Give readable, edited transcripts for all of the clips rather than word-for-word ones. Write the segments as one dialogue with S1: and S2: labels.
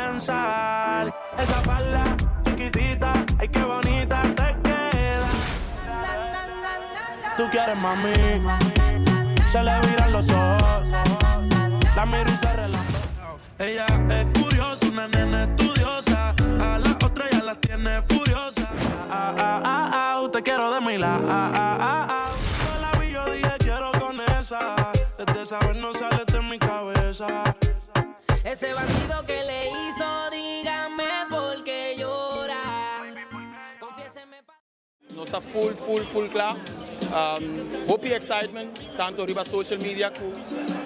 S1: Pensar. Esa falda chiquitita, ay, qué bonita te queda. Tú quieres, mami. Se le viran los ojos. La miro y se relaja. Ella es curiosa, una nena estudiosa. A la otra ya la tiene furiosa. Ah, ah, ah, ah, te quiero de mi lado. Ah, ah, ah, ah. Yo la vi, yo dije: "Quiero con esa". Desde esa vez no sale de mi cabeza.
S2: Ese bandido que le hizo, dígame por qué llora. Confiéseme.
S3: Nos ta full, full, full cla. Hopi excitement, tanto riba social media cu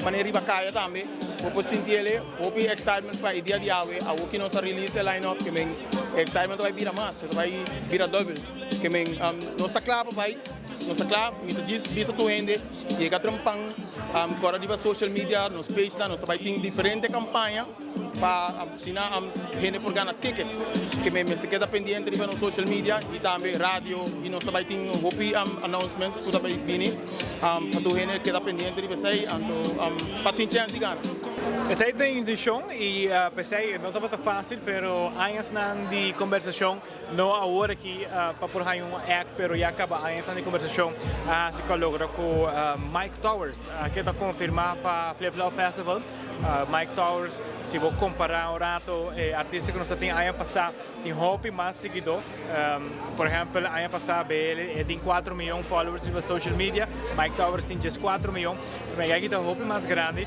S3: manera riba caya tambe. Bo por sinti hopi excitement pa e dia di awe. Awo cu nos a release e line-up, kiermen excitement bay bira mas, bay bira double. Kiermen nos ta cla pa bay, nos ta cla, mi ta bisa tur hende, yega trempan, core riba social media, nos page nos bay tin diferente campaña pa asina hende por gana ticket. Kiermen mester keda pendiente riba nos social media y tambe radio y nos bay tin hopi announcements cu bay bini pa tur hende keda pendiente riba esey anto pa tin chance di gana.
S4: Esey ta e intencion y p'esey no tabata facil, pero añanan di conversacion, no awor aki pa por un act, pero ya caba añanan di conversacion a logra cu Mike Towers, cu ta confirma pa Flip Flop Festival. Mike Towers, si bo compara un rato, artista cu nos tin aña pasa, tin hopi mas siguido. Por ehempel, aña pasa BL tin 4 miyon followers riba social media, Mike Towers tin just 4 miyon. Mas aki ta hopi mas grandi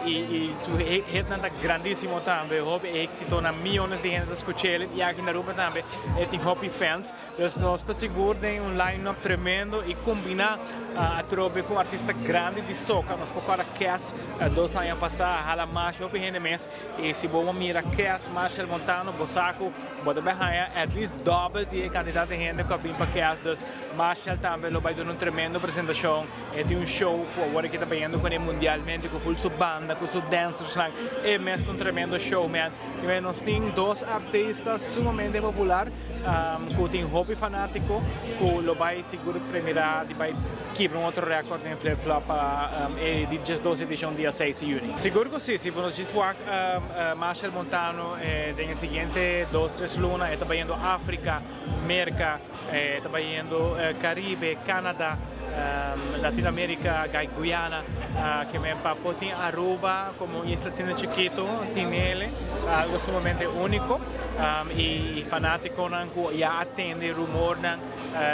S4: y su hit ta grandisimo tambe, hopi exito na miyones di hende ta scucha y aki na Aruba tambe tin hopi fans. Anto nos ta sigur di un line-up tremendo y combina atrobe cu artista grandi di soca. Nos por Kes, 2 aña pasa, hala mas hopi hende mes. Y si bo mira Kes, Machel Montano, bo sa cu, bo ta haya at least double di cantidad di hende cu bin pa Kes. Dus Machel tambe lo bay duna un tremendo presentacion. E tin un show cu awor cu ta bayendo cu ne mundialmente, cu full su banda, cu su dancers, e mes un tremendo showman. Y nos tin dos artista sumamente popular, cu tin hopi fanatico, cu lo bay sigur premira di bay kibra un otro record den Flip Flop e di 12 edicion dia 6 di juni. Sigur cu si, si nos djis wak Machel Montano den siguiente 2, 3 luna, ta bayendo Africa, Merca, ta bayendo Caribe, Canada, Latinoamerica, Guyana, kiermen pa por tin Aruba como isla asina chikito, tin e, algo sumamente unico y fanaticonan cu ya a tende rumornan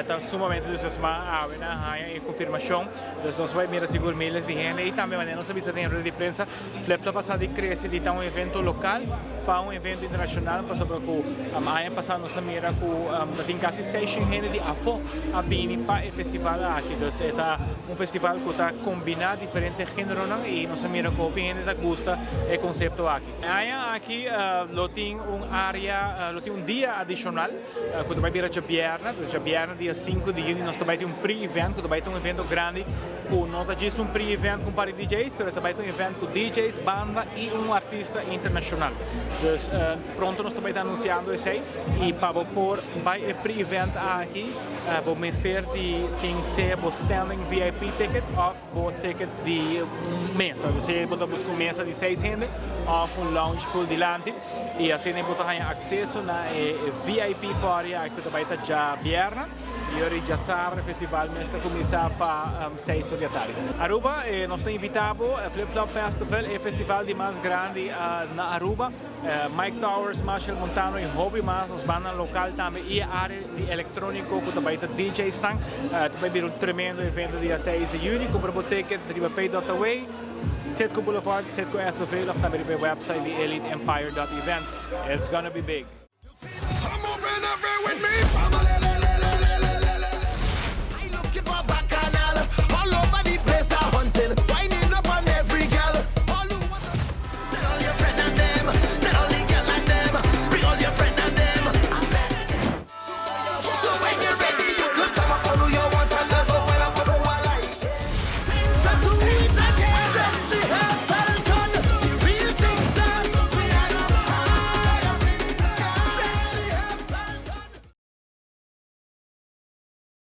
S4: ta sumamente entusiasma awe nan a haya e confirmacion. Dus nos ta bay mira sigur miles di hende y tambe manera nos a bisa den rueda di prensa, Flip Flop a pasa di crece di ta un evento local pa un evento internacional, pasobra cu aña pasa nos a mira cu tin casi 600 hende di afo a bini pa e festival aki. Dus ta un festival cu ta combina diferente genero y nos a mira cu hende ta gusta e concepto aki. Aña aki lo tin un area, lo tin un dia adicional, cu bay bira diabierna, dus diabierna dia 5 di juni nos tambe tin un pre-event, cu bay tin un evento grandi, cu no ta just un pre-event cu par di DJs, pero tambe tin un event cu DJs, banda y un artista internacional. Dus pronto nos tambe ta anunciando esey y pa por bay e pre-event aki, bo mester di tin sea bo standing VIP ticket of bo ticket di mesa. Dus bo ta busca un mesa di seis hende of un lounge full dilanti y asina bo ta haya acceso na e VIP party aki cu bay ta diabierna y ora diasabra festival mes ta cuminsa pa 6 or di atardi. Aruba, nos ta invita bo, Flip Flop Festival, e festival di mas grandi na Aruba. Mike Towers, Machel Montano y hopi mas, nos banda local tambe y area di electronico cu tambe ta DJ stand. Tambe bira un tremendo evento dia 6 di juni. Cumpra bo ticket riba pay.away, Citgo Boulevard, Citgo SOV of tambe riba website di eliteempire.events. It's gonna be big.
S5: I'm moving up with me, family.